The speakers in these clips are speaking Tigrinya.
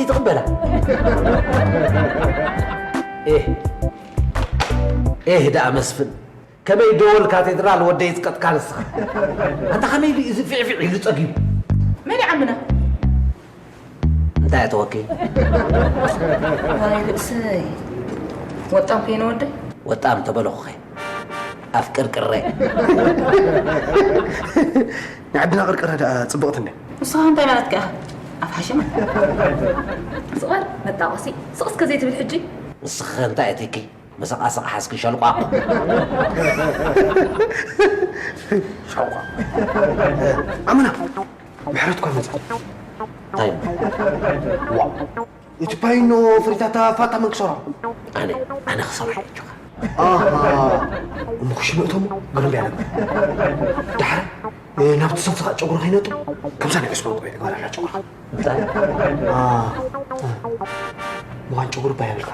ትቕበላ። ኤህ፣ ኤህ ደኣ መስፍን፣ ከመይ ደወል ካቴድራል ወደይ ዝቀጥካ ንስኻ? ኣንታ ከመይ ኢሉ እዚ ፊዕፊዕ ኢሉ ጸጊቡ? መን ይዓምና? እንታይ እተወኪ? ዋይ ርእሰይ። ወጣም ከይነ ወደይ? ወጣም ተበለኹኸ። ኣፍቅርቅረ። ንዓድና ቅርቅረ ደኣ ጽብቕቲ እንድያ። ንስኻ እንታይ ማለትካ ኢኻ? ኣፍ ሓሽማ። ስቕ በል መጣቆሲ። ስቕ እስከ ዘይትብል ሕጂ? ንስኺ እንታይ እቲኪ? መሰቓሰቕ ሓዝኪ ሸልቋቕ። ሸልቋቕ። ኣመና፣ ምሕረት እኳ መጻ። እንታይ? ዋው። እቲ ፓይኖ ፍሪታታ ፋታ መን ክሰርሖ? ኣነ፣ ኣነ ክሰርሖ እየ ኣጆኻ። ኣሃ። እሞ ክሽምእቶም ግርም ያለ። ዳሕረ፣ እ፣ ናብቲ ሰንስኻ ጨጉሪ ከይነጡ፣ ከምሳ ናይ ዑስማን ቆቢዕ ትግበረላ ጨጉርኻ። እንታይ? ኣ፣ እ። ምዃን ጨጉሪ እባ የብልካ።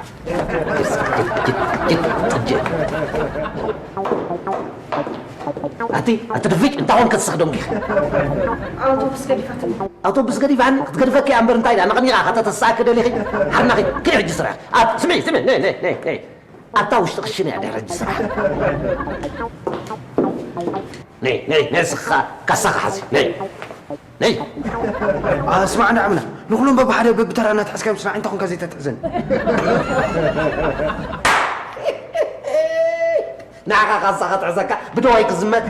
ኣቲ፣ ኣቲ ድፍጭ፣ እንታይ ኾንካ ትስኽ ደንጊኻ? ኣውቶቡስ ገዲፋትኒ። ኣውቶቡስ ገዲፋኒ? ክትገድፈኪ እያ እምበር እንታይ ደኣ ነቐኒቓ ከተተስኣኪ ደሊኺ? ሓርናኺ፣ ክዲ ሕጂ ስራሕ። ኣብ፣ ስምዒ፣ ስምዒ፣ ነይ፣ ነይ፣ ነይ፣ ነይ። ኣብታ ውሽጢ ክሽነ እያ ድሕሪ ሕጂ ስራሕ። ነይ፣ ነይ፣ ነይ፣ ስኻ፣ ካሳኻ ሓዚ፣ ነይ፣ ነይ። ኣ፣ ስማዕ፣ ንዓምና፣ ንኹሎም በብሓደ በብተራ እናትሓዝካዮም ስናዕ፣ እንታይ ኾንካ ዘይተትሕዘኒ? ንዓኻ ካሳኻ ትሕዘካ፣ ብደዋይ ክዝመት።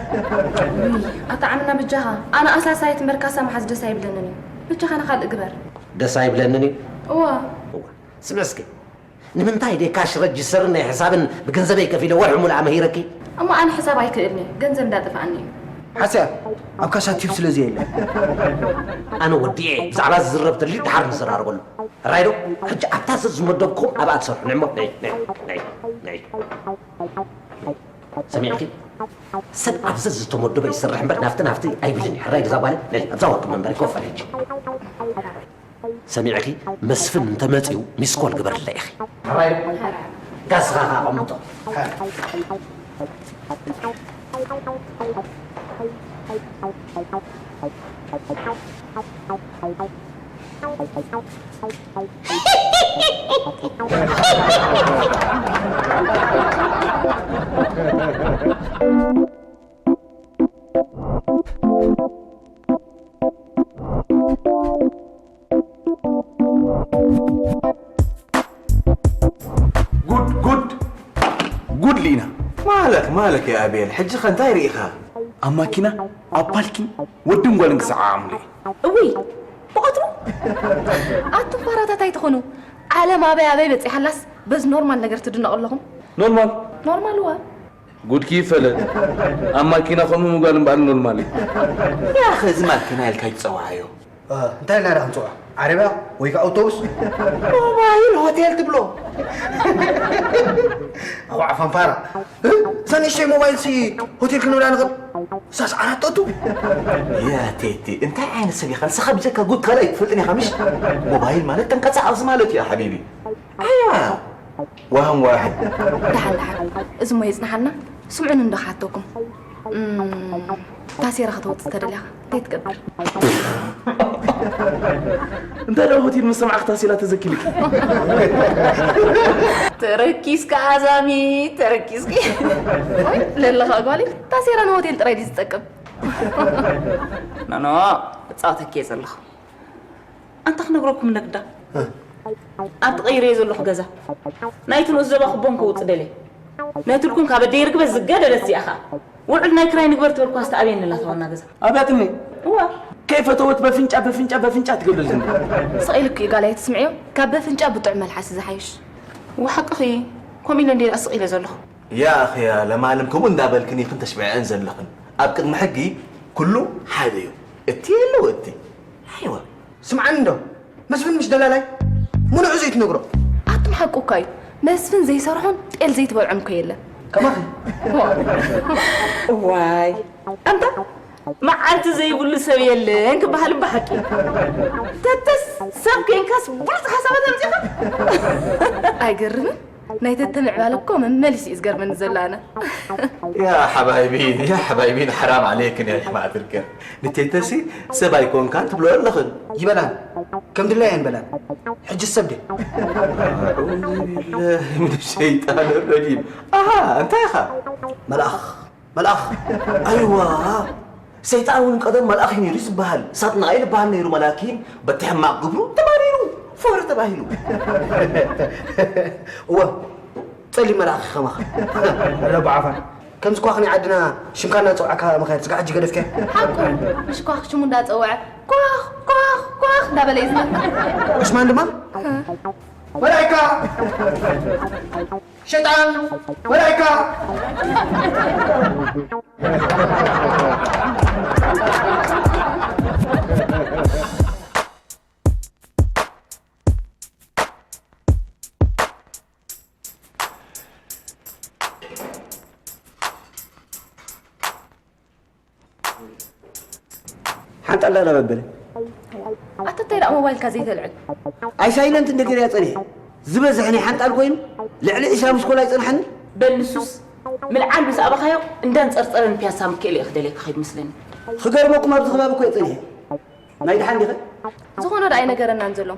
ውይ፣ ኣታ ዓምና፣ በጃኻ፣ ኣነ ኣሳሳይት እምበር ካሳ ምሓዝ ደስ ኣይብለንን እዩ። በጃኻ ንኻልእ ግበር። ደስ ኣይብለንን እዩ? እዋ። እዋ። ስምዒ እስኪ፣ ንምንታይ ደይ ካሽ ረጅስተርን ናይ ሕሳብን ብገንዘበይ ከፊለ ወርሒ ሙሉእ ኣምሂረኪ? እሞ ኣነ ሕሳብ ኣይክእልን እየ፣ ገንዘብ እንዳጠፍኣኒ እዩ። ሓስያ፣ ኣብ ካሳ ቲፕ ስለ ዘየለ። ኣነ ወዲኤ፣ ብዛዕባ ዝዝረብ ተልዩ ድሓር ንዘራረበሉ። ሕራይ ዶ? ሕጂ ኣብታ ዘዝመደብኩም ኣብኣ ትሰርሑ። ንዕሞ፣ ነይ፣ ነይ፣ ነይ፣ ነይ። ሰሚዕኪ? ሰብ ኣብ ዘዝተመደበ ይሰርሕ እምበር ናፍቲ ናፍቲ ኣይብልን እዩ። ሕራይ ገዛ ጓለይ፣ ነይ፣ ኣብዛ ወርቂ መንበሪ ኮፍ በል ሕጂ። ሰሚዕኪ? መስፍን እንተመጺኡ ሚስኮል ግበርለይ ኢኺ። ሕራይ? ጋስኻ ኸኣ ኣቐምጦ። ጉድ ጉድ ጉድ ሊና። ማለክ ማለክ ያ ኣቤል፣ ሕጂ ኸ እንታይ ርኢኻ? ኣብ ማኪና፣ ኣብ ፓርኪን፣ ወድን ጓልን ክሰዓዓሙለይ። እውይ፣ ብቐትሩ? ኣቱም ፋራታት ኣይትኾኑ። ዓለም ኣበይ ኣበይ በጺሓላስ በዚ ኖርማል ነገር ትድነቑ ኣለኹም። ኖርማል? ኖርማል እወ። ጉድኪ ይፈለጥ። ኣብ ማኪና ከምኡ ምጓል እምበኣር ኖርማል እዩ። ያኸ እዚ ማኪና ኢልካ ኣይትጸውዓዮ። እ፣ እንታይ ኢልና ደኣ ክንጽውዖ? ዓረብያ ወይ ከኣ ኣውቶቡስ? ሞባይል ሆቴል ትብሎ። ኣዋዕ ፋንፋራ። እ፣ እዛ ንእሽተይ ሞባይልሲ ሆቴል ክንብላ ንኽእል? እሳስ ዓራት ጠጡ? ያ ቴቴ፣ እንታይ ዓይነት ሰብ ኢኻ? ንስኻ ብጀካ ጉድ ካልእ ኣይትፈልጥን ኢኻ ምሽ? ሞባይል ማለት ተንቀሳቓሲ ማለት እዩ ሓቢቢ። ኣያ፣ ዋህም ዋሕድ። ደሓን ደሓን፣ እዚ እሞ የጽንሓልና። ስምዑኒ እንዶ ክሓተኩም። እም፣ ታሴራ ከተወጽእ ተደሊኻ እንታይ ትገብር? እንታይ ደኣ ሆቴል ምስ ሰማዕኺ ታሴራ ተዘኪርኪ? ተረኪስኪ ኣዛሚ፣ ተረኪስኪ። ወይ ለለኻ ጓለይ፣ ታሴራ ንሆቴል ጥራይ ድዩ ዝጠቅም? ኖኖ፣ እጻወተኪ እየ ዘለኹ። ኣንታ ክነግረኩም ነግዳ። እ። ኣብቲ ቀይረዮ ዘለኹ ገዛ። ናይቲ ንኡስ ዞባ ኩቦን ከውጽእ ደልየ። ነትልኩም ካብ ኣደይ ርግበ ዝገደለት እዚኣ ኸኣ። ውዕል ናይ ክራይ ንግበር ትበልኳ ዝተኣብየኒ ኣላ እታ ዋና ገዛ። ኣብያትኒ። እዋ። ከይፈተወት በፍንጫ፣ በፍንጫ፣ በፍንጫ ትገብር ዝንብ። ስቕ ኢልኪ እዩ ጋል ኣይትስምዕዮ። ካብ በፍንጫ ብጥዑም መልሓስ እዩ ዝሓይሽ። እዋ ሓቅኺ። ከምኡ ኢለ እንድየ ደኣ ስቕ ኢለ ዘለኹ። ያእኽያ ለማለም ከምኡ እንዳበልክን ኢኽን ተሽምዐን ዘለኽን። ኣብ ቅድሚ ሕጊ ኩሉ ሓደ እዩ። እቲ የለው እቲ። ኣይወ። ስምዓኒ እንዶ፣ መስፍን ምሽ ደላላይ? ሙሉዑ ዘይትነግሮ? ኣቱም ሓቁ እኳ እዩ። መስፍን ዘይሰርሖን ጤል ዘይትበልዖን እኮ የለን። ከማኺ? እዋይ፣ ኣንታ መዓልቲ ዘይብሉ ሰብ የለን ክበሃል እባ ሓቂ። ተተስ ሰብ ኬንካስ ብሉጽ ሓሳባት ኣምጺኻ? ኣይገርምን? ናይ ተተ ምዕባለ እኮ መመሊስ እዩ ዝገርመኒ ዘሎ ኣነ። يا حبايبين يا حبايبين حرام عليكن يا جماعة الكل. ንቴተሲ ሰብ ኣይኮንካን ትብሎ ኣለኽን። ይበላን ከም ድላየን በላን። ሕጂ ሰብ ድየ أعوذ بالله من الشيطان الرجيم. ኣሃ እንታይ ኢኻ? መልኣኽ መልኣኽ ኣይዋ ሰይጣን እውን ቀደም መልኣኽ እዩ ነይሩ ዝበሃል። ሳጥናኤል ይበሃል ነይሩ። መላኪን በቲ ሕማቕ ግብሩ ተባሪሩ ፎረ ተባሂሉ። እወ ጸሊም መልኣኽ ከማኻ። ረቡ ዓፋን ከምዚ ኳኽ ናይ ዓድና ሽምካ እናጸውዓካ ምኻድ ስጋ ሕጂ ገደፍከ። ሓቁ ምሽ ኳኽ ሽሙ እንዳጸውዐ ኳኽ ኳኽ ኳኽ እንዳበለ እዩ ዝነብር። ዑስማን ድማ መላይካ ሸጣን መላይካ ሓንጣላ ነበበለ ኣታ እንታይ ደኣ ሞባይልካ ዘይተልዕል ኣይ ሳይለንት እንደገርያ ጸኒሐ ዝበዝሐ ናይ ሓንጣል ኮይኑ ልዕሊ ዕስራ ምስ ኮላ ኣይጸንሓኒ በል ንሱስ ምልዓል ምስ ኣበኻዮ እንዳንጸርጸረ ንፒያሳ ምክእል እየ ክደልየካ ከይድ መስለኒ ክገርመኩም ኣብዚ ከባቢ እኮ የጸኒሐ ናይ ድሓን ዲኸ ዝኾነ ደኣ ኣይነገረናን ዘሎ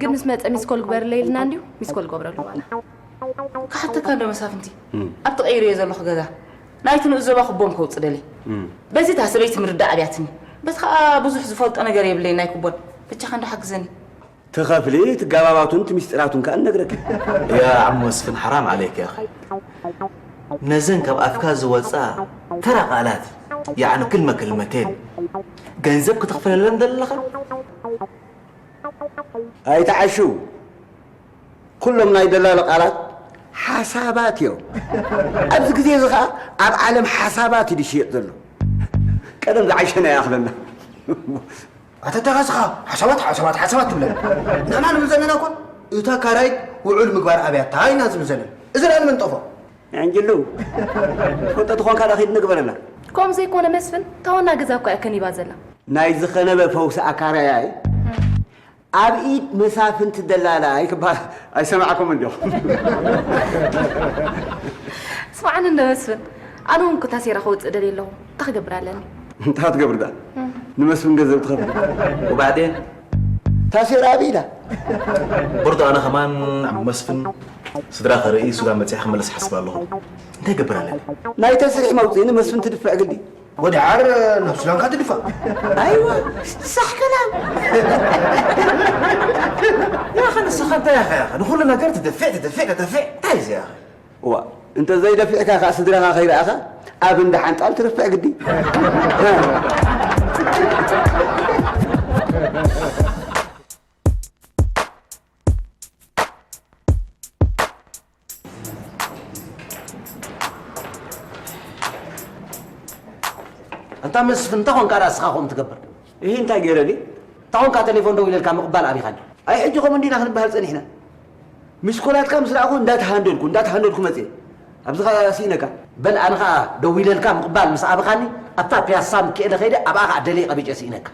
ግን ምስ መጸ ሚስኮል ግበርለይ ኢልና እንድዩ ሚስኮል ገብረሉ ዋላ ክሓተካ እንዶ መሳፍንቲ ኣብቲ ቀይርዮ ዘለኹ ገዛ ናይቲ ንኡስ ዞባ ክቦን ከውፅ ደልየ በዚ እታ ሰበይቲ ምርዳእ ኣብያትኒ በቲ ከዓ ብዙሕ ዝፈልጦ ነገር የብለይ ናይ ክቦን ብቻኻ እንዶ ሓግዘኒ ትኸፍሊ ትጋባባቱን ትሚስጢራቱን ከኣ እነግረኪ يا عم መስፍን حرام عليك يا أخي ነዘን ካብ ኣፍካ ዝወፃ ተራ ቃላት ያዕኑ ክልመ ክልመቴን ገንዘብ ክትኽፈለለን ዘለኻ ኣይትዓሹ ኩሎም ናይ ደላሎ ቃላት ሓሳባት እዮም ኣብዚ ግዜ እዚ ኸዓ ኣብ ዓለም ሓሳባት እዩ ዝሽየጥ ዘሎ ቀደም ዝዓሸና ይኣኽለና ኣተተኻስኻ ሓሳባት ሓሳባት ሓሳባት ትብለን ንሕና ንብል ዘለና እኳ እታ ካራይት ውዑል ምግባር ኣብያታ ኢና ዝብል ዘለና እዚ ርኣ ንመንጠፎ ኣንጅሉ ትፈልጦ ትኾንካ ዳ ኺድ ንግበረላ ከምኡ ዘይኮነ መስፍን እታ ዋና ገዛ እኳ እያ ከኒባ ዘላ ናይ ዝኸነበ ፈውሲ ኣካራያይ ኣብ ኢድ መሳፍንቲ ደላላይ ክበሃል ኣይሰማዕኩም እንዲኹም ስማዕኒ እንደ መስፍን ኣነ እውን ኩታ ሴራ ከውፅእ ደልየ ኣለኹ እንታይ ክገብር ኣለኒ እንታይ ክትገብር ዳ ንመስፍን ገንዘብ ትኸፍል وبعدين ታሴራ ኣበይ ኢላ برضه ኣነ ከማን ዓም መስፍን ስድራ ከርኢ ሱዳን መፅያ ክመለስ ሓስብ ኣለኹ እንታይ ይገብር ኣለኒ ናይ ተስሪሕ መውፅኢ ንመስፍን ትድፍዕ ግዲ ወድዓር ናብ ሱዳንካ ትድፋእ ኣይዋ ሳሕ ከላም ያኸ ንስኻ እንታይ ያኸ ያኸ ንኩሉ ነገር ትደፍዕ ትደፍዕ ትደፍዕ እንታይ እዚ ያኸ እዋ እንተ ዘይደፊዕካ ከኣ ስድራኻ ከይረኣኻ ኣብ እንዳ ሓንጣል ትርፍዕ ግዲ ኣንታ መስፍን እንታይ ኾንካ ዳኣ እስኻ ከምኡ ትገብር? እሂ እንታይ ገይረ ድየ? እንታይ ኾንካ ተሌፎን ደዊለልካ ምቕባል ኣቢኻ ድዩ? ኣይ ሕጂ ከምኡ እንዲና ክንበሃል ጸኒሕና። ሚስኮላትካ ምስ ረኣኹ እንዳተሃንደልኩ እንዳተሃንደልኩ መጽየ። ኣብዚ ኸኣ ስኢነካ። በል ኣነ ኸኣ ደዊለልካ ምቕባል ምስ ኣበኻኒ ኣብታ ፒያሳ ምክኤለ ከይደ ኣብኣ ኸኣ ደልየ ቀቢጨ ስኢነካ።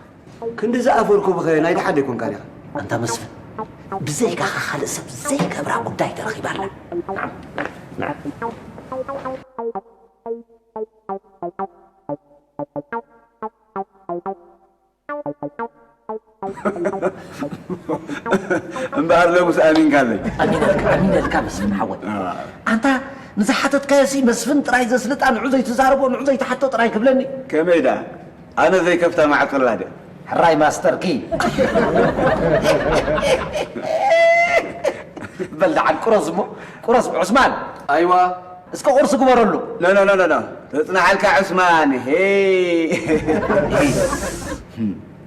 ክንዲ ዝኣፈርኩ ብኸ ናይ ደሓን ደይኮንካ ዲኻ? ኣንታ መስፍን ብዘይካኻ ካልእ ሰብ ዘይገብራ ጉዳይ ተረኺባ ኣላ። እምበኣር ሎምስ ኣሚንካለይ። ኣሚነልካ ኣሚነልካ መስፍን ሓወይ። ኣንታ ንዝሓተትካዮሲ መስፍን ጥራይ ዘስልጣ ንዑ ዘይትዛረቦ ንዑ ዘይትሓቶ ጥራይ ክብለኒ። ከመይ ደኣ ኣነ ዘይከፍታ ማዕጾ ኣላ ድያ? ሕራይ ማስተር ኪ። በል ደሓን ቁረስ እሞ ቁረስ ዑስማን። ኣይዋ እስከ ቁርሲ ግበረሉ። ኖ ኖ ኖ ኖ ተጽናሓልካ ዑስማን ሄ።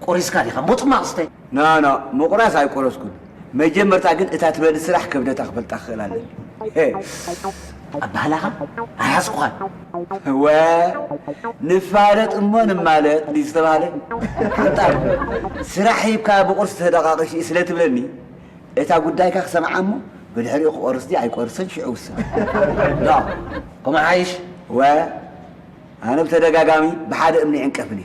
ቁሪስካ ዲኻ ሞጽማቕ ስተ። ኖ ኖ ምቑራስ ኣይቆረስኩን። መጀመርታ ግን እታ ትበሊ ስራሕ ከብደታ ክፈልጣ ክኽእል ኣለኒ። ኣባህላኻ ኣይሓዝኩኻን። ወ ንፋለጥ እሞ ንማለጥ ድዩ ዝተባህለ? ሓንጣል ስራሕ ሂብካ ብቑርሲ ተደቓቒሱ እዩ ስለ ትብለኒ እታ ጉዳይካ ክሰምዓ እሞ ብድሕሪኡ ክቆርስ ድዩ ኣይቆርስን ሽዑ ውስን። ዶ ከምኡ ሓይሽ? ወ ኣነ ብተደጋጋሚ ብሓደ እምኒ ይዕንቀፍኒ።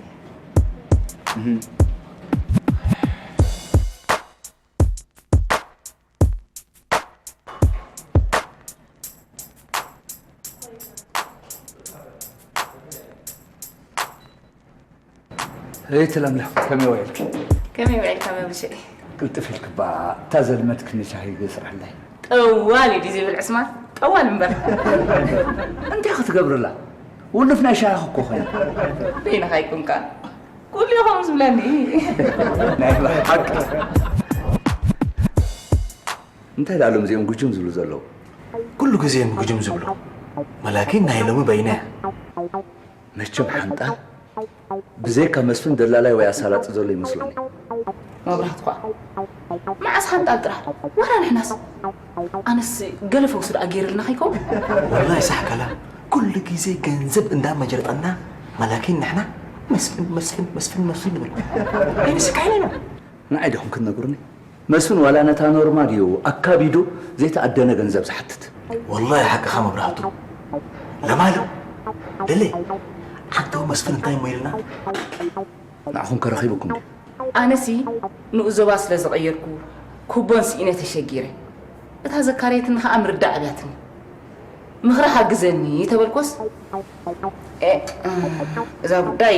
እይ ትለምለኽ ከመይ ውዒልኪ? ከመይ ውዒልካ መብልሸይ? ቅልጥፍ ኢልክባ እታ ዘልመድክኒ ሻሂ ግስርሕለይ። ጠዋል እዩ ዝብል ዕስማን ጠዋል እምበር። እንታይ ክትገብርላ? ውልፍ ናይ ሻሂ እኮ ኾይኑ። በይንኻ ይኩንካ ኩሉ ይኸውን ዝብለኒ። ናይ ብሓቂ። እንታይ ደኣ ሎም እዚኦም ጉጅም ዝብሉ ዘለዉ? ኩሉ ግዜ እዮም ጉጅም ዝብሉ። መላኪን ናይ ሎሚ በይነ እያ። መቸም ሓንጣል ብዘይካ መስፍን ደላላይ ወይ ኣሳላጢ ዘሎ ይመስለኒ። መብራህትኳ መዓስ ሓንጣል ጥራሕ ዋላ ንሕናስ ኣነስ ገለ ፈውሲ ደኣ ገይርልና ከይከውን። ወላሂ ሳሕከላ ኩሉ ግዜ ገንዘብ እንዳመጀርጠና መላኪን ንሕና መስፍን መስፍን መስፍን መስፍን ንብል። ኣይንስካይነ ነው። ንዓይ ዲኹም ክትነግሩኒ? መስፍን ዋላ ነታ ኖርማ ድዩ ኣካቢዱ ዘይተኣደነ ገንዘብ ዝሓትት? ወላሂ ሓቅኻ መብራህቱ። ለማሉ ደሌ ሓንተው መስፍን እንታይ እሞ ኢልና? ንዓኹም ከረኺብኩም ድዩ? ኣነሲ ንኡዞባ ስለ ዝቐየርኩ ኩቦን ስኢነ ተሸጊረ። እታ ዘካረየትኒ ኸዓ ምርዳእ ኣብያትኒ። ምኽሪ ሓግዘኒ ተበልኮስ፣ እ፣ እዛ ጉዳይ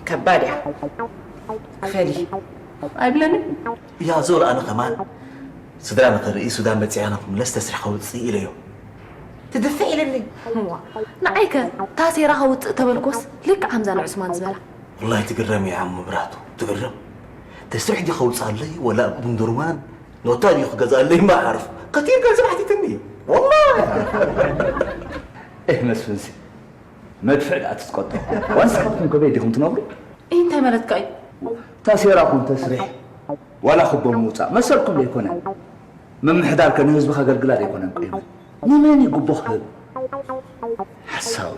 ከባድ እያ። ክፈሊ ኣይብለንን። ያዞር ኣነ ከማን ስድራ ንኽርኢ ሱዳን በፂኻ ንክምለስ ተስሪሕ ከውፅእ ኢለዮ። ትድፍዕ ኢለኒ። እዋ፣ ንዓይከ ታሴራ ከውፅእ ተበልኮስ ልክዕ ከምዛ ንዑስማን ዝበላ። ወላሂ ትግረም እያ እሞ ብራቱ ትግረም። ተስሪሕ ድዩ ከውፅኣለይ ወላ ቡንዱርማን ኖታ ድዩ ክገዝኣለይ ማዓርፍ ከቲር ገንዘብ ሓቲትኒ እዩ። ወላሂ ኤህ መስፍንሲ መድፍዕ ደኣ ትስቀጦ። ዋንስኻትኩም ከበይ ዲኹም ትነብሩ? እንታይ ማለትካ እዩ? ታሴራ ኩን ተስሪሕ ዋላ ክቦ ምውፃእ መሰልኩም ዘይኮነ? ምምሕዳር ከ ንህዝቢ ከገልግላ ዘይኮነን ቆይመ? ንመን እዩ ጉቦ ክህብ? ሓሳዊ።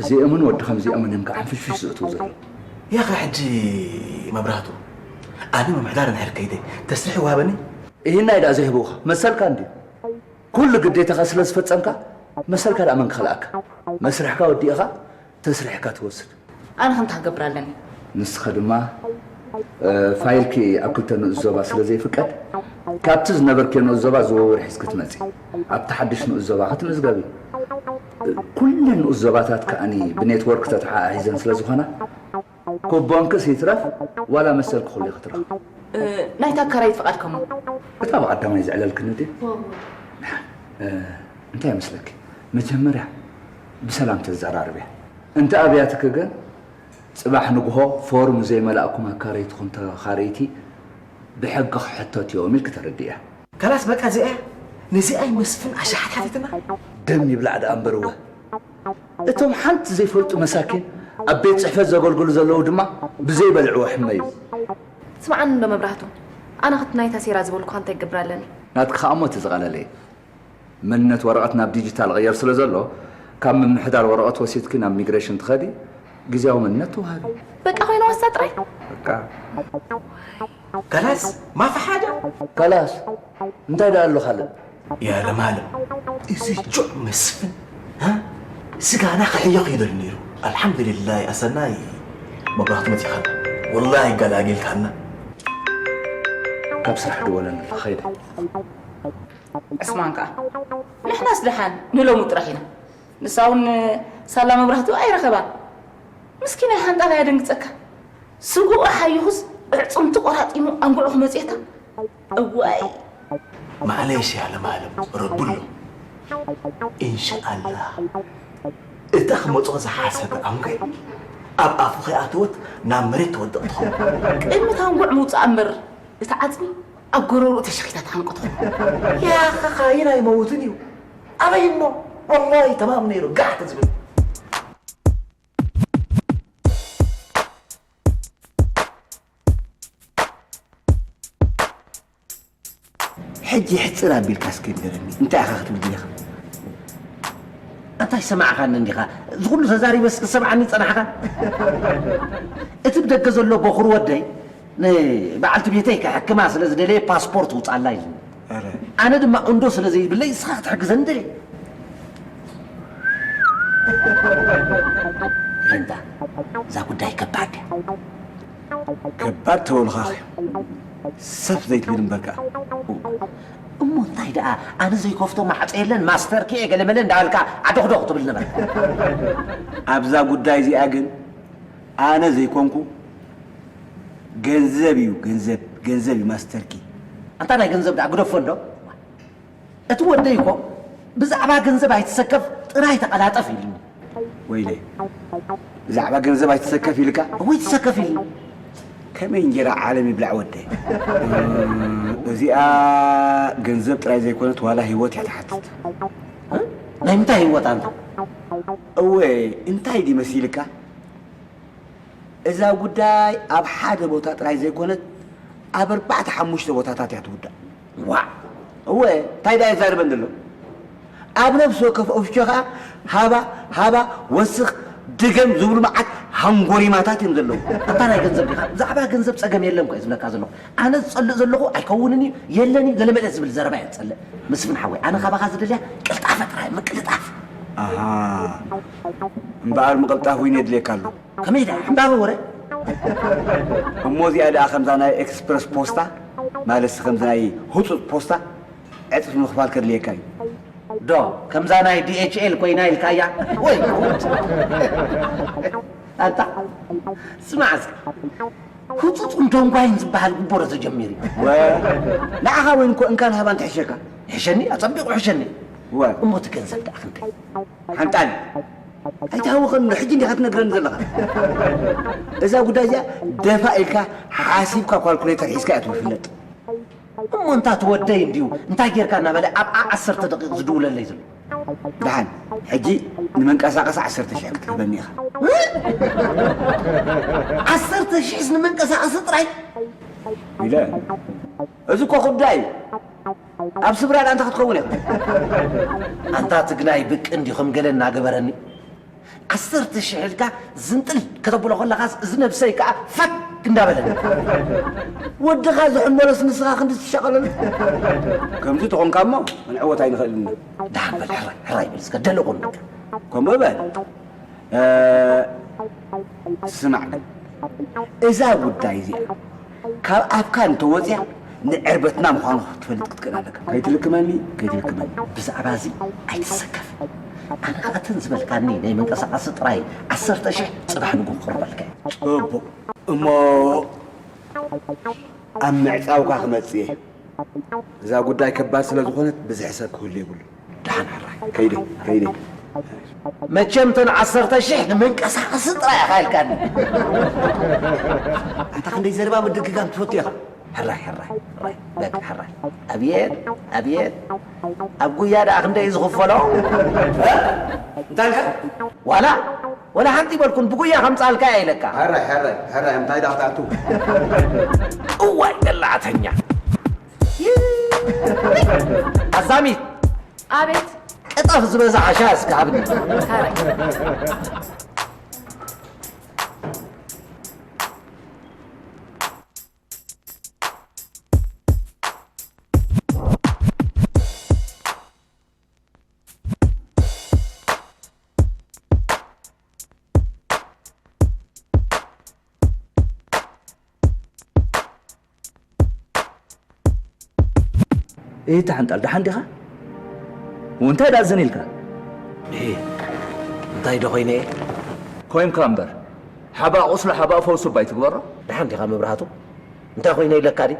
እዚኦምን ወዲ ከምዚኦምን እዮም ከዓ ሕንፍሽፍሽ ዝእትዉ ዘለዉ። ያኸ ሕጂ መብራህቱ ኣነ ምምሕዳር እንድሕር ከይደ ተስሪሕ ይወሃበኒ? ይህናይ ደኣ ዘይህብኻ መሰልካ እንድዩ። ኩሉ ግዴታኻ ስለ ዝፈጸምካ መሰልካ ደኣ መን ክኸልኣካ? መስርሕካ ወዲእኻ ተስሪሕካ ትወስድ። ኣነ ከምታ ክገብር ኣለኒ። ንስኺ ድማ እ፣ ፋይልኪ ኣብ ክልተ ንኡስ ዞባ ስለ ዘይፍቀድ ካብቲ ዝነበርክዮ ንኡስ ዞባ ዝውውር ሒዝኪ ትመጺ። ኣብቲ ሓድሽ ንኡስ ዞባ ክትምዝገቢ። ኩለን ንኡስ ዞባታት ከኣኒ ብኔትወርክ ተተሓሓሒዘን ስለ ዝኾና ኩቦንክስ ይትረፍ ዋላ መሰልኪ ኩሉ ክትረኽቢ። እ፣ ናይታ ኣካራይት ፍቓድ ከሞ? እታ ብቐዳማይ ዘዕለልክኒ ድዩ? እ፣ እንታይ ይመስለኪ? መጀመርያ ብሰላም ተዘራርብያ። እንተ ኣብያትኪ ግን ጽባሕ ንግሆ ፎርም ዘይመላእኩም ኣካረይትኹም ተኻረይቲ ብሕጊ ክሕተቱ እዮም ኢልኪ ተረድእያ። ካላስ በቃ እዚኣ ነዚኣ ይመስፍን ኣሻሓት ሓቲትና። ደም ይብላዕ ደኣ እምበር እወ። እቶም ሓንቲ ዘይፈልጡ መሳኪን ኣብ ቤት ጽሕፈት ዘገልግሉ ዘለዉ ድማ ብዘይበልዕዎ ሕመዩ። ስምዓኒ እንዶ መብራህቱ፣ ኣነ ኸቲ ናይታ ሴራ ዝበልኩኻ እንታይ ክገብር ኣለኒ? ናትኪ ኸኣ እሞ እቲ ዝቐለለ እዩ። መንነት ወረቐት ናብ ዲጂታል ቕየር ስለ ዘሎ፣ ካብ ምምሕዳር ወረቐት ወሲድኪ ናብ ሚግሬሽን ትኸዲ፣ ግዝያዊ መንነት ትወሃቢ። በቃ ኾይኑ ዋሳ ጥራይ? በቃ። ከላስ ማፊ ሓደ። ከላስ እንታይ ደኣ ኣሎ ካልእ? ያ ለማለም እዚ ጁዕ መስፍን እ? ስጋና ክሕዮ ክይደሉ ነይሩ። ኣልሓምዱሊላህ ኣሰናይ መብራህቱ መፂኻና። ወላሂ ይገላገልካና። ካብ ስራሕ ድወለኒ ከይደ። ዕስማን ከኣ ንሕናስ ደሓን ንሎሙ ጥራሕ ኢና። ንሳ እውን ሳላ መብራህቱ ኣይረኸባን። ምስኪናይ ሓንጣል ኣየደንግጸካ። ስግኡ ሓይኹስ ኣዕጽምቱ ቆራጢሙ ኣንጉዑ ክመጽየታ። እዋይ። ማዕለሽ ያለ ማለም ረቡሎ ኢንሻኣላህ እታ ክመጾ ዝሓሰበ ኣንጉዕ ኣብ ኣፉ ከይኣተወት ናብ መሬት ትወድቕ ትኸውን። ቅድሚ እታ ኣንጉዕ ምውጻእ እምበር እታ ዓጽሚ ኣብ ጎረርኡ ተሸኺታ ትሓንቆ ትኸውን። ያኸ ካይን ኣይመውትን እዩ ኣበይ እሞ ወላሂ ተማም ነይሩ ጋሕ ተዝብል ሕጂ ሕጽር ኣቢልካ እስኪ ንገረኒ እንታይ ኢኻ ክትብል ደሊኻ? ኣንታይ ሰማዕኻኒ እንዲኻ? እዚ ኩሉ ተዛሪበስ ክትሰምዓኒ ዝጸናሕካ? እቲ ብደገ ዘሎ በኹሪ ወደይ ንበዓልቲ ቤተይ ከሕክማ ስለ ዝደለየ ፓስፖርት ውጻላ ኢሉኒ። ኣነ ድማ እንዶ ስለ ዘይብለይ ንስኻ ክትሕግዘኒ ደልየ። ሬንታ እዛ ጉዳይ ከባድ እያ። ከባድ ተበሉኻኺ ሰብ ዘይትብል እምበርካ። እሞ እንታይ ደኣ ኣነ ዘይከፍቶ ማዕጾ የለን ማስተር ኪ ገለመለ እንዳበልካ ዓደኽዶኽ ትብል ነበር። ኣብዛ ጉዳይ እዚኣ ግን ኣነ ዘይኮንኩ ገንዘብ እዩ፣ ገንዘብ፣ ገንዘብ እዩ ማስተርኪ። ኣንታ ናይ ገንዘብ ደኣ ግደፎ እንዶ። እቲ ወደይ እኮ ብዛዕባ ገንዘብ ኣይትሰከፍ ጥራይ ተቐላጠፍ ኢሉኒ። ወይለይ፣ ብዛዕባ ገንዘብ ኣይትሰከፍ ኢልካ? እወ ይትሰከፍ ኢሉኒ። ከመይ እንጀራ ዓለም ይብላዕ ወደይ? እዚኣ ገንዘብ ጥራይ ዘይኮነት ዋላ ህይወት እያ ትሓትት። እ? ናይ ምንታይ ህይወት ኣንታ? እወ፣ እንታይ ድዩ መሲልካ? እዛ ጉዳይ ኣብ ሓደ ቦታ ጥራይ ዘይኮነት ኣብ ኣርባዕተ ሓሙሽተ ቦታታት እያ ትውዳእ። ዋእ! እወ፣ እንታይ ደኣ የዛርበን ዘሎ? ኣብ ነፍሲ ወከፍ ኦፍሾ ኸኣ ሃባ፣ ሃባ፣ ወስኽ፣ ድገም ዝብሉ መዓት ሃንጎሪማታት እዮም ዘለዉ። ኣታ ናይ ገንዘብ ዲኻ? ብዛዕባ ገንዘብ ጸገም የለን እኮ እየ ዝብለካ ዘለኹ። ኣነ ዝጸልእ ዘለኹ ኣይከውንን እዩ፣ የለን እዩ፣ ገለመለ ዝብል ዘረባ እየ ዝጸልእ። መስፍን ሓወይ፣ ኣነ ካባኻ ዝደልያ ቅልጣፈ ጥራይ፣ ምቅልጣፍ። ኣሃ፣ እምበኣር ምቕልጣፍ እውን የድልየካ ኣሎ። ከመይ ደኣ? ዕምባበ ወረ? እሞ እዚኣ ደኣ ከምዛ ናይ ኤክስፕረስ ፖስታ፣ ማለትሲ ከምዚ ናይ ህጹጽ ፖስታ፣ ዕጽፊ ምኽፋል ከድልየካ እዩ። ዶ፣ ከምዛ ናይ ዲ ኤች ኤል ኮይና ኢልካያ? ወይ ጉድ! ኣንታ፣ ስማዕ እስኪ፣ ህጹጽን ደንጓይን ዝበሃል ግቦ ዶ ተጀሚሩ እዩ? ወ፣ ንዓኻ ወይን እኮ እንካን ሃባን ትሕሸካ። ይሕሸኒ፣ ኣጸቢቑ ይሕሸኒ። ወ። እሞ እቲ ገንዘብ ደኣ ክንደይ? ሓንጣል። ኣይትሃውኸኒ፣ ሕጂ እንዲኻ ትነግረኒ ዘለኻ። እዛ ጉዳይ እዚኣ ደፋ ኢልካ ሓሲብካ ኳልኩሌተር ሒዝካ እያ ትፍለጥ። እሞ እንታ ትወደይ እንድዩ፣ እንታይ ጌርካ እናበለ ኣብ ዓ-፣ ዓሰርተ ደቂቕ ዝድውለለይ ዘሎ? ደሓን፣ ሕጂ ንመንቀሳቐሲ ዓሰርተ ሽሕ ክትህበኒ ኢኻ። ዓሰርተ ሽሕስ ንመንቀሳቐሲ ጥራይ? ኢለ። እዚ እኮ ጉዳይ እዩ። ኣብ ስብራ ደኣ እንታይ ክትከውን ኢኻ? ኣንታ ትግናይ ብቅ እንዲኹም ገለ እናገበረኒ። ዓሰርተ ሽሕ ኢልካ ዝንጥል ከተብሎ ከለኻስ፣ እዚ ነብሰይ ከኣ ፈክ እንዳበለኒ። ወድኻ ዝሕመሎስ ንስኻ ክንዲ ትሻቐለሉ? ከምዚ ተኾንካ እሞ ክንዕወት ኣይንኽእልን ኢና። ደሓን በል፣ ሕራይ፣ ሕራይ በል እስከ፣ ደለኹ ንበል። ከምኡ በል። እ፣ ስማዕ ግን፣ እዛ ጉዳይ እዚኣ ካብ ኣፍካ እንተወፅያ ንዕርበትና ምዃኑ ክትፈልጥ ክትክእል ኣለካ። ከይትልክመኒ፣ ከይትልክመኒ። ብዛዕባ እዚ ኣይትሰከፍ። ኣነ ኸኣ እተን ዝበልካኒ ናይ መንቀሳቐሲ ጥራይ ዓሰርተ ሽሕ ጽባሕ ንግሆ ክቕርበልካ እየ። ጽቡቕ። እሞ ኣብ ምዕጻውካ ክመጽእ እየ። እዛ ጉዳይ ከባድ ስለ ዝኾነት ብዝሒ ሰብ ክህሉ የብሉን። ደሓን ሕራይ። ከይደ፣ ከይደ። መቸም እተን ዓሰርተ ሽሕ ንመንቀሳቐሲ ጥራይ ኢኻ ኢልካኒ። ኣታ ክንደይ ዘረባ ምድግጋም ትፈቱ ኢኻ። ሕራይ፣ ሕራይ፣ ሕራይ፣ በቃ ሕራይ። ኣብየት፣ ኣብየት። ኣብ ጉያ ደኣ ክንደይ እዩ ዝኽፈሎ? እ? እንታይ ኢልካ? ዋላ፣ ዋላ ሓንቲ ይበልኩን ብጉያ ከምጻልካ እየ ኢለካ። ሕራይ፣ ሕራይ፣ ሕራይ፣ እንታይ ደኣ ክትኣቱ? እዋይ በላዕተኛ። ኣዛሚት። ኣቤት። ቀጠፍ ዝበዝሓ ሻሂ እስከ ሃብኒ። እታ ሓንጣል፣ ደሓን ዲኻ? እንታይ ደኣ ዝን ኢልካ? እሂ፣ እንታይ ዶ ኮይነ እየ? ኮይንካ እምበር፣ ሓባእ ቁስሉ ሓባእ ፈውሱ እባ ኣይትግበሮ። ደሓን ዲኻ መብራህቱ? እንታይ ኮይነ ኢለካ ድዩ?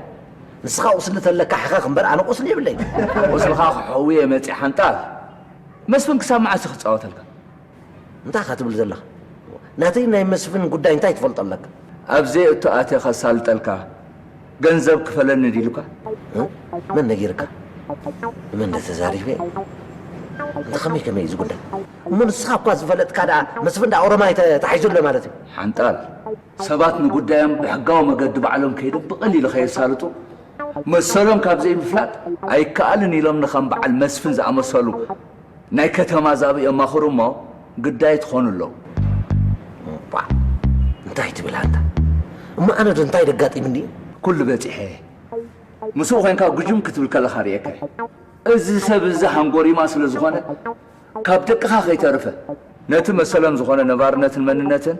ንስኻ ቁስሊ ተለካ ሕኸኽ እምበር፣ ኣነ ቁስሊ የብለይን። ቁስልኻ ክሕዊ እየ መጺእ ሓንጣል። መስፍን ክሳብ መዓስ እዩ ክጻወተልካ? እንታይ ኢኻ ትብል ዘለኻ? ናተይን ናይ መስፍን ጉዳይ እንታይ ትፈልጦ ኣለካ? ኣብ ዘየእቱ ኣትየ ከሳልጠልካ ገንዘብ ክፈለኒ ድልካ? እ? መን ነጊርካ? ንመን እንደ ተዛሪበ? እንተ ከመይ ከመይ እዩ እዚ ጉዳይ? እሞ ንስኻ እኳ ዝፈለጥካ ደኣ መስፍን ደኣ ኦሮማይ ተ-፣ ተታሒዙ ኣሎ ማለት እዩ። ሓንጣል፣ ሰባት ንጉዳዮም ብሕጋዊ መገዲ ባዕሎም ከይዶም ብቐሊሉ ከየሳልጡ መሰሎም ካብ ዘይምፍላጥ ኣይከኣልን ኢሎም ንኸም በዓል መስፍን ዝኣመሰሉ ናይ ከተማ ዛብእ የማኽሩ እሞ ግዳይ ትኾኑ ኣለዉ። እባ፣ እንታይ ትብል ኣንታ? እሞ ኣነ ዶ እንታይ ደጋጢምኒ? ኩሉ በጺሐ። ምስኡ ኾይንካ ጉጅም ክትብል ከለኻ ርእየካ። እዚ ሰብ እዚ ሃንጎሪማ ስለ ዝኾነ፣ ካብ ደቅኻ ከይተርፈ፣ ነቲ መሰሎም ዝኾነ ነባርነትን መንነትን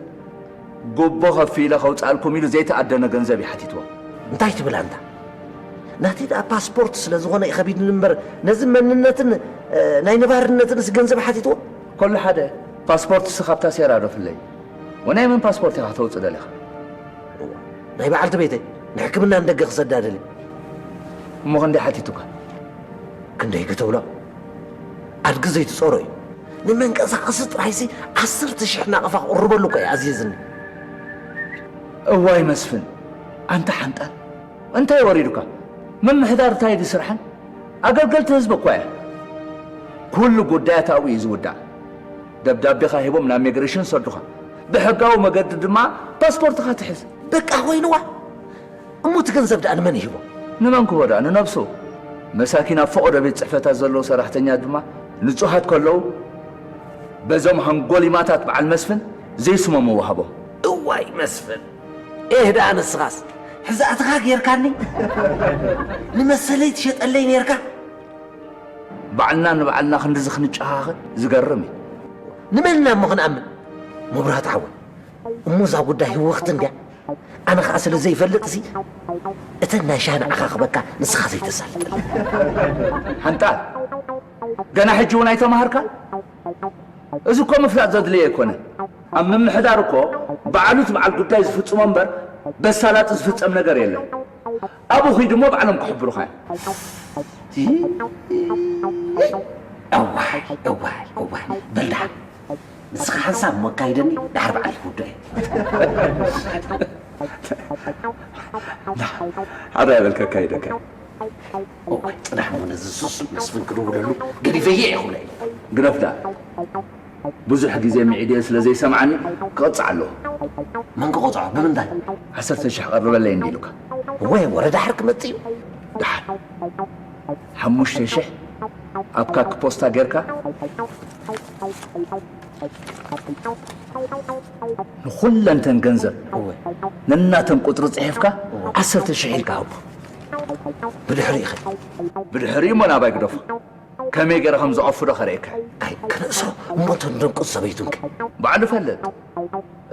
ጉቦ ከፊለ ከውጻልኩም ኢሉ ዘይተኣደነ ገንዘብ እዩ ሓቲትዎ። እንታይ ትብል ኣንታ? ናተይ ደኣ ፓስፖርት ስለ ዝኾነ እዩ ከቢድኒ እምበር፣ ነዚ መንነትን፣ እ፣ ናይ ነባርነትንስ ገንዘብ ሓቲትዎ? ኮሉ ሓደ፣ ፓስፖርትስ ካብታ ሴራ ዶ ፍለይ? ወናይ መን ፓስፖርት ኢኻ ከተውፅእ ደሊኻ? ናይ በዓልቲ ቤተይ ንሕክምና ንደገ ክሰዳ ደሊ። እሞ ክንደይ ሓቲቱካ? ክንደይ ክትብሎ? ኣድጊ ዘይትፀሮ እዩ። ንመንቀሳቐሲ ጥራይሲ ዓሰርተ ሽሕ ናቕፋ ክቕርበሉ እኮ እዩ ኣዚዝኒ። እዋይ መስፍን፣ ኣንታ ሓንጣል፣ እንታይ ወሪዱካ? ምምሕዳር እንታይ ድዩ ስርሐን? ኣገልገልቲ ህዝቢ እኳ እያ። ኩሉ ጉዳያት ኣብኡ እዩ ዝውዳእ። ደብዳቤኻ ሂቦም ናብ ሚግሬሽን ሰዱኻ። ብሕጋዊ መገዲ ድማ ፓስፖርትኻ ትሕዝ። በቃ ኮይንዋ። እሞ እቲ ገንዘብ ደኣ ንመን ይህቦ? ንመን ክቦ ደኣ? ንነብሱ። መሳኪን ኣብ ፈቐዶ ቤት ጽሕፈታት ዘለዉ ሰራሕተኛት ድማ ንጹሃት ከለዉ በዞም ሃንጎሊማታት በዓል መስፍን ዘይስሞም ምወሃቦም። እዋይ መስፍን፣ ኤህ ደኣ ንስኻስ ሕዛእትኻ ጌርካኒ ንመሰለይ ትሸጠለይ ኔርካ። ባዕልና ንባዕልና ክንድዚ ክንጨኻኸን ዝገርም እዩ። ንመን ኢና እሞ ክንኣምን? መብራህቱ ሓወይ፣ እሞ እዛ ጉዳይ ህወኽቲ እንድያ። ኣነ ኸዓ ስለ ዘይፈልጥ ሲ እተን ናይ ሻሂ ንዓኻ ክበካ ንስኻ ዘይተሳልጠለይ። ሓንጣል፣ ገና ሕጂ እውን ኣይተማሃርካን? እዚ እኮ ምፍላጥ ዘድልዮ ኣይኮነን። ኣብ ምምሕዳር እኮ ባዕሉ እቲ በዓል ጉዳይ ዝፍጽሞ እምበር በሳላጢ ዝፍጸም ነገር የለን። ኣብኡ ኺድ እሞ ባዕሎም ክሕብሩኻ እዮም። እዋይ እዋይ እዋይ በል ደሓን ንስኻ ሓንሳብ እሞ ኣካይደኒ ደሓር በዓል ጉዳይ። ሓራይ በልካ ኣካይደካ። እዋይ ጽናሕ እሞ ነዚ ሱስ መስፍን ክድውለሉ ገዲፈዮ እየ ክብሎ እየ። ግደፍ ደኣ። ብዙሕ ግዜ ምዒደዮ ስለ ዘይሰምዓኒ ክቕጻዕ ኣለዎ። መን ክቕጽዖ? ብምንታይ? ዓሰርተ ሽሕ ቀርበለይ እንዲ ኢሉካ። ወይ ወረ ዳሕር ክመጽእ እዩ። ደሓን ሓሙሽተ ሽሕ ኣብ ካክ ፖስታ ጌርካ ንኹለንተን ገንዘብ ነናተን ቁጽሪ ጽሒፍካ ዓሰርተ ሽሕ ኢልካ ሃቦ። ብድሕሪኡ ኸ? ብድሕሪኡ እሞ ናባይ ግደፎ። ከመይ ገይረ ከም ዝቐፍዶ ከርእየካ። ኣይ ክርእሶ እሞ እቶም ደንቁስ ሰበይቱን ከ? ባዕሉ ፈልጥ።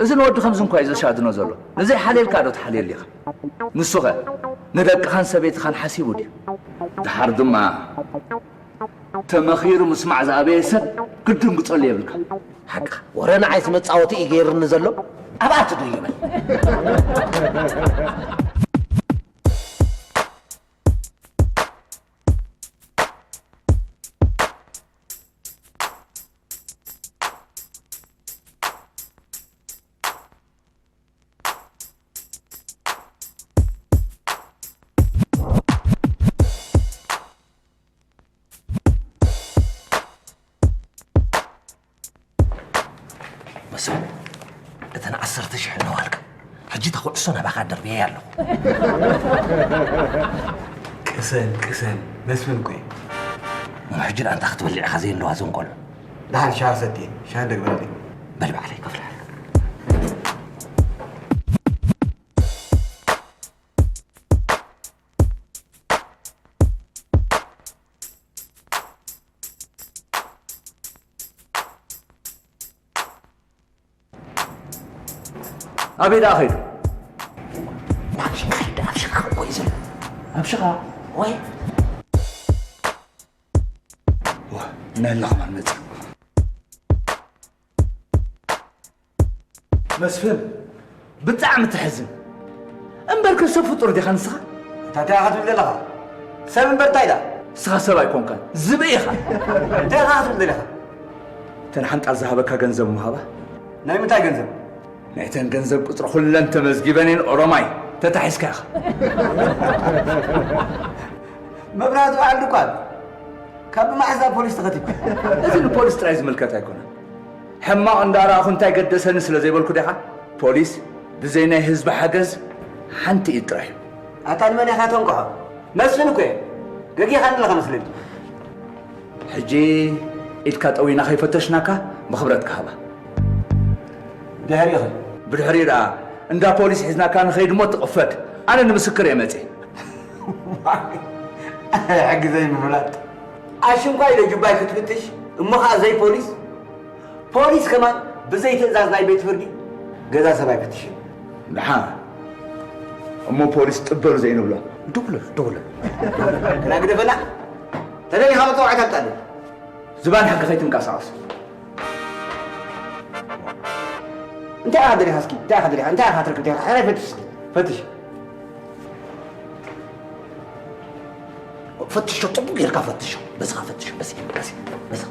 እዚ ንወዲ ከምዚ እንኳ እዩ ዘሻድኖ ዘሎ። ንዘይሓልየልካ ዶ ትሓልየሉ ኢኻ? ንሱኸ ንደቅኻን ሰበይትኻን ሓሲቡ ድዩ? ደሓር ድማ ተመኺሩ ምስማዕ ዝኣበየ ሰብ ክትድንግጸሉ የብልካ። ሓቅኻ። ወረ ንዓይስ መጻወቲ እዩ ገይርኒ ዘሎ። ኣብኣ ትዱ ይበል። መሰል እተን ዓሰርተ ሽሕ ኣለዋልካ። ሕጂ እታ ኩዕሶ ናባኻ ደርብየያ ኣለኹ። ቅሰን ቅሰን መስፍን እኮ እዩ። ሕጂ ደኣ እንታይ ክትበልዕ ኢኻ ዘየለዋ እዞም ቆልዑ? ደሓን ሻሂ ሰትየ፣ ሻሂ እንዶ ግበረለይ። በል ባዕለይ ይከፍልሓለኹ። ኣበይ ደኣ ኸይዱ? ናብ ሽኻ ኸይዱ፣ ኣብ ሽኻ እኮ እዩ ዘሎ። ኣብ ሽኻ? ወይ። ዋ፣ ናይ ኣለኹም ኣልመጽእ። መስፍን፣ ብጣዕሚ ተሕዝን። እምበርከ ሰብ ፍጡር ዲኻ ንስኻ? እንታይ ኢኻ ትብል ዘለኻ? ሰብ እምበር እንታይ ኢላ? ንስኻ ሰብ ኣይኮንካን፣ ዝብኢ ኢኻ። እንታይ ኢኻ ትብል ዘለኻ? እተን ሓንጣል ዝሃበካ ገንዘብ ምሃባ። ናይ ምንታይ ገንዘብ? ናይተን ገንዘብ ቁጽሪ ኩለን ተመዝጊበን እየን ኦሮማይ፣ ተታሒዝካ ኢኻ። መብራህቱ በዓል ድኳን፣ ካብ መዓዝ ናብ ፖሊስ ተኸቲብካ? እዚ ንፖሊስ ጥራይ ዝምልከት ኣይኮነን። ሕማቕ እንዳረኣኹ እንታይ ገደሰኒ ስለ ዘይበልኩ ዲኻ? ፖሊስ ብዘይ ናይ ህዝቢ ሓገዝ ሓንቲ ኢድ ጥራይ እዩ። ኣታ ንመን ኢኻ ተንቅሖ? መስፍን እኮ እየ። ገጊኻ ኣለኻ መስለኒ። ሕጂ ኢድካ ጠዊና ከይፈተሽናካ ብኽብረት ክሃባ። ድሕሪኡ ኸ? ብድሕሪኡ ደኣ እንዳ ፖሊስ ሒዝናካ ንኸይድ እሞ ትቕፈድ። ኣነ ንምስክር እየ መጺእ። ሕጊ ዘይምፍላጥ። ኣሽንኳይ ዶ ጁባይ ክትፍትሽ እሞ ኸኣ ዘይ ፖሊስ? ፖሊስ ከማን ብዘይ ትእዛዝ ናይ ቤት ፍርዲ ገዛ ሰብ ኣይፍትሽን። ደሓን እሞ ፖሊስ ጥብ በሉ ዘይንብሎ። ድውለሉ፣ ድውለሉ። ግና ግደፈና። ተደሊኻ መጸዋዕታ ኣምጻለይ። ዝባን ሕጊ ከይትንቀሳቐስ። እንታይ ኢኻ ደሊኻ እስኪ? እንታይ ኢኻ ደሊኻ? እንታይ ኢኻ ትረክብ ደሊኻ? ሕራይ ፈትሽ እስኪ። ፈትሽ። ፈትሾ፣ ጽቡቕ ጌርካ ፈትሾ። በስኻ ፈትሾ። በስ፣ በስ፣ በስኻ።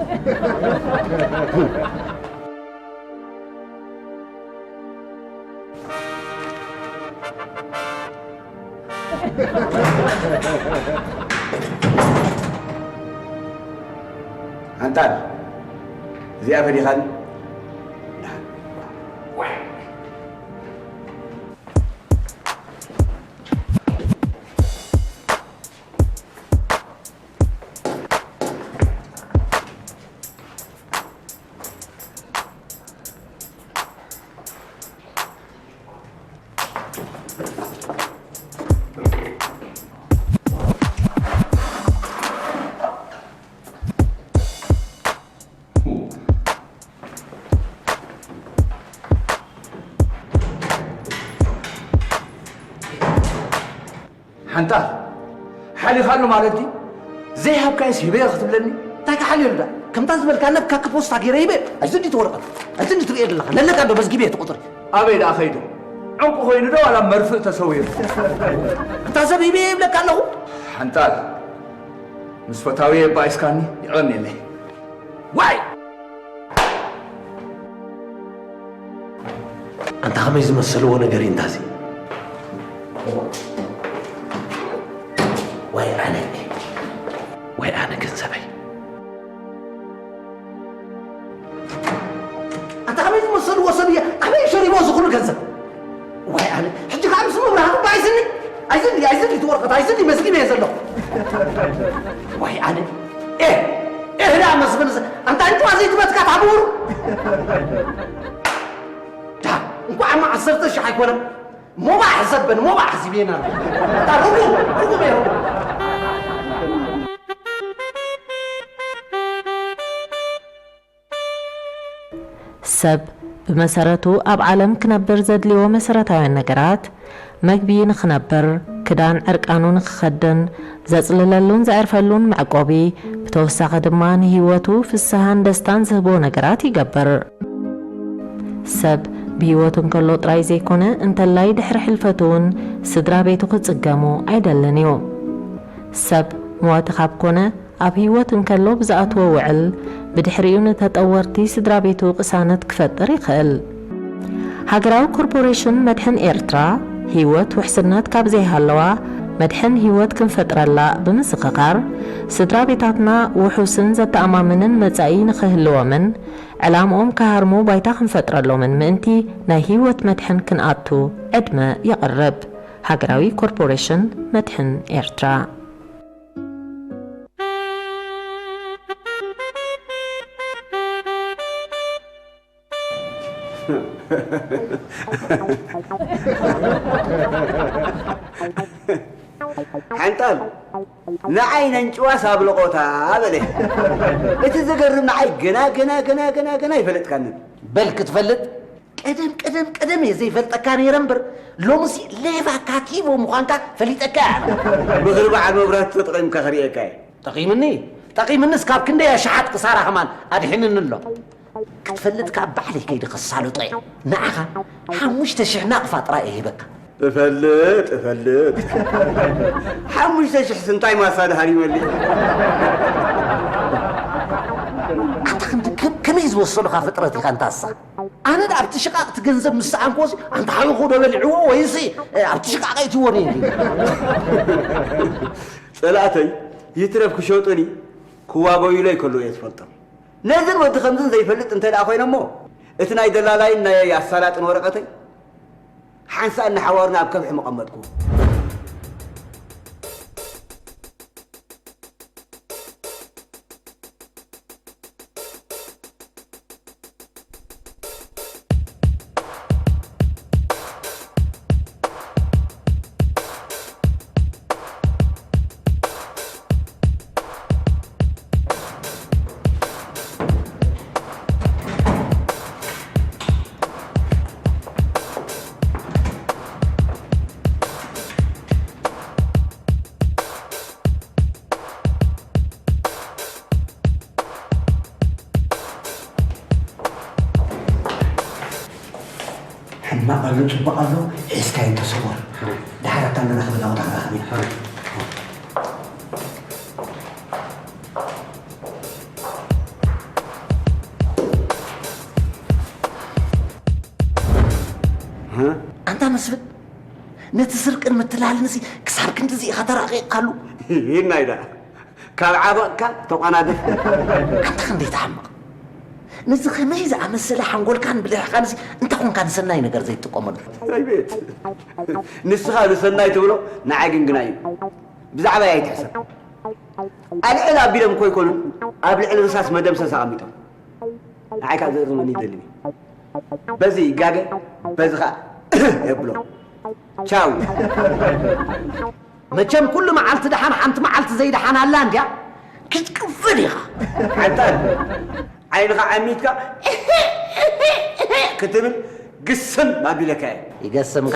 ሓንጣል፣ እዚኣ ፈዲኻኒ? ሓንጣል፣ ሓሊኻሉ ማለት ድዩ? ዘይሃብካዮስ ሂበዮ ክትብለኒ? እንታይ ክሓልየሉ ደኣ? ከምታ ዝበልካ ነብካ ክፖስታ ገይረ ሂበ። ኣይዘዲ እቲ ወረቐት። ኣይዘዲ ትርእዮ ዘለኻ። ለለካ ዶ መዝጊበ እቲ ቁጽሪ? ኣበይ ደኣ ከይዱ? ዕንቁ ኮይኑ ዶ ዋላ መርፍእ ተሰዊሩ? እታ ሰብ ሂበ ይብለካ ኣለኹ። ሓንጣል፣ ምስ ፈታዊ የባኢስካኒ፣ የቐንየለይ። ዋይ! ኣንታ ከመይ ዝመሰልዎ ነገር እዩ እንታዚ? ዋይ ኣነ፣ ዋይ ኣነ ገንዘበይ። ኣንታ ከመይ ዝመሰልዎ ሰብ እየ ኣበይ ሸሪቦ እዚ ኩሉ ገንዘብ? ዋይ ኣነ፣ ሕጂ ከዓ ምስ መብራህቱ ባይስኒ። ኣይዘሊ፣ ኣይዘሊ፣ እቲ ወረቐት ኣይዘሊ፣ መዝጊበ እየ ዘለኹ። ዋይ ኣነ፣ ኤህ፣ ኤህ ደኣ መስፍን፣ ኣንታ እንጭዋ ዘይትመትካ ታብሩ። ዳ፣ እንኳዕ እማ ዓሰርተ ሺሕ ኣይኮነን። ሞባእ ሕሰበን፣ ሞባእ ሓሲበና። እታ ርጉም፣ ርጉም እየ፣ ርጉም። ሰብ ብመሰረቱ ኣብ ዓለም ክነብር ዘድልዮ መሰረታውያን ነገራት፣ መግቢ ንኽነብር፣ ክዳን ዕርቃኑ ንኽኸድን፣ ዘጽልለሉን ዘዕርፈሉን መዕቆቢ፣ ብተወሳኺ ድማ ንህይወቱ ፍስሃን ደስታን ዝህቦ ነገራት ይገብር። ሰብ ብህይወት እንከሎ ጥራይ ዘይኮነ፣ እንተላይ ድሕሪ ሕልፈቱ እውን ስድራ ቤቱ ክጽገሙ ኣይደልን እዩ። ሰብ መዋቲ ካብ ኮነ፣ ኣብ ህይወት እንከሎ ብዝኣትዎ ውዕል፣ ብድሕሪኡ ንተጠወርቲ ስድራ ቤቱ ቅሳነት ክፈጥር ይኽእል። ሃገራዊ ኮርፖሬሽን መድሕን ኤርትራ፣ ህይወት ውሕስነት ካብ ዘይሃለዋ፣ መድሕን ህይወት ክንፈጥረላ ብምዝኽኻር፣ ስድራ ቤታትና ውሑስን ዘተኣማምንን መጻኢ ንኽህልዎምን፣ ዕላምኦም ክሃርሙ ባይታ ክንፈጥረሎምን ምእንቲ ናይ ህይወት መድሕን ክንኣቱ ዕድመ የቕርብ። ሃገራዊ ኮርፖሬሽን መድሕን ኤርትራ። ሓንጣል፣ ንዓይ ነንጭዋስ ኣብልቖታ በለ። እቲ ዝገርም ንዓይ ገና፣ ገና፣ ገና፣ ገና፣ ገና ይፈለጥካንን። በል ክትፈልጥ። ቀደም፣ ቀደም፣ ቀደም እየ ዘይፈልጠካ ነይረ እምበር፣ ሎምሲ ሌባ ካቲቦ ምዃንካ ፈሊጠካ እየ ኣነ። ምኽሪ በዓል መብራህቱ ተጠቒምካ ክርእየካ እየ። ጠቒምኒ? ጠቒምንስ ካብ ክንደይ ኣሽሓት ክሳራ ከማን ኣድሒንኒ ኣሎ። ክትፈልጥ ከኣ ባዕለይ ከይደ ከሳልጦ እየ። ንዓኻ ሓሙሽተ ሽሕ ናቕፋ ጥራይ እየ ሂበካ። እፈልጥ፣ እፈልጥ። ሓሙሽተ ሽሕስ እንታይ ማሳ ድሃር ይመልእ? ኣታ ክንዲ ከም-፣ ከመይ ዝወሰዱኻ ፍጥረት ኢኻ እንታሳ? ኣነ ደኣ ኣብቲ ሽቓቕ እቲ ገንዘብ ምስ ሰኣንክዎሲ፣ ኣንታ ሓዊኹ ዶ በሊዕዎ ወይሲ፣ እ፣ ኣብቲ ሽቓቕ ኣእትይዎ ነይሩ? ጸላእተይ ይትረፍ ክሸጡኒ ክዋገዩለይ ከለዉ እየ ዝፈልጦም። ነዝን ወዲ ከምዝን ዘይፈልጥ እንተ ደኣ ኮይነ እሞ፣ እቲ ናይ ደላላይን ናይ ኣሳላጥን ወረቐተይ ሓንሳእ እናሓዋሩና ኣብ ከብሒ መቐመጥኩ። ጽቡቕ ኣሎ፣ ሒዝካዮ ተሰወር። ድሓር ኣብታ ንራኸበላ ቦታ ክንራኸብ ኢና። ኣንታ መስፍን፣ ነቲ ስርቅን ምትላልን እዚ ክሳብ ክንድዚ ኢኻ ተራቒቕካሉ? ይናይ ደኣ፣ ካብ ዓበቕካ ተቋናድፍ። ኣንታ ክንደይ ትሓምቕ! ነዚ ከመይ ዝኣመሰለ ሓንጎልካን ብልሕኻን እዚ እንታይ ኮንካ ንሰናይ ነገር ዘይትጥቀመሉ? ኣይ ቤት፣ ንስኻ ንሰናይ ትብሎ፣ ንዓይ ግን ግናይ እዩ። ብዛዕባይ ኣይትሕሰብ። ኣልዕል ኣቢሎም እኮ ኣይኮኑን፣ ኣብ ልዕሊ ርሳስ መደምሰስ ኣቐሚጦም። ንዓይ ካብ ዘእርመኒ ይደሊ። በዚ ይጋገ፣ በዚ ኸኣ የብሎ። ቻው። መቸም ኩሉ መዓልቲ ደሓን፣ ሓንቲ መዓልቲ ዘይደሓን ኣላ እንድያ። ክትቅፍል ኢኻ። ሓንታ ዓይንኻ ዓሚትካ ክትብል ግስም ኣቢለካ እየ። ይገስምካ።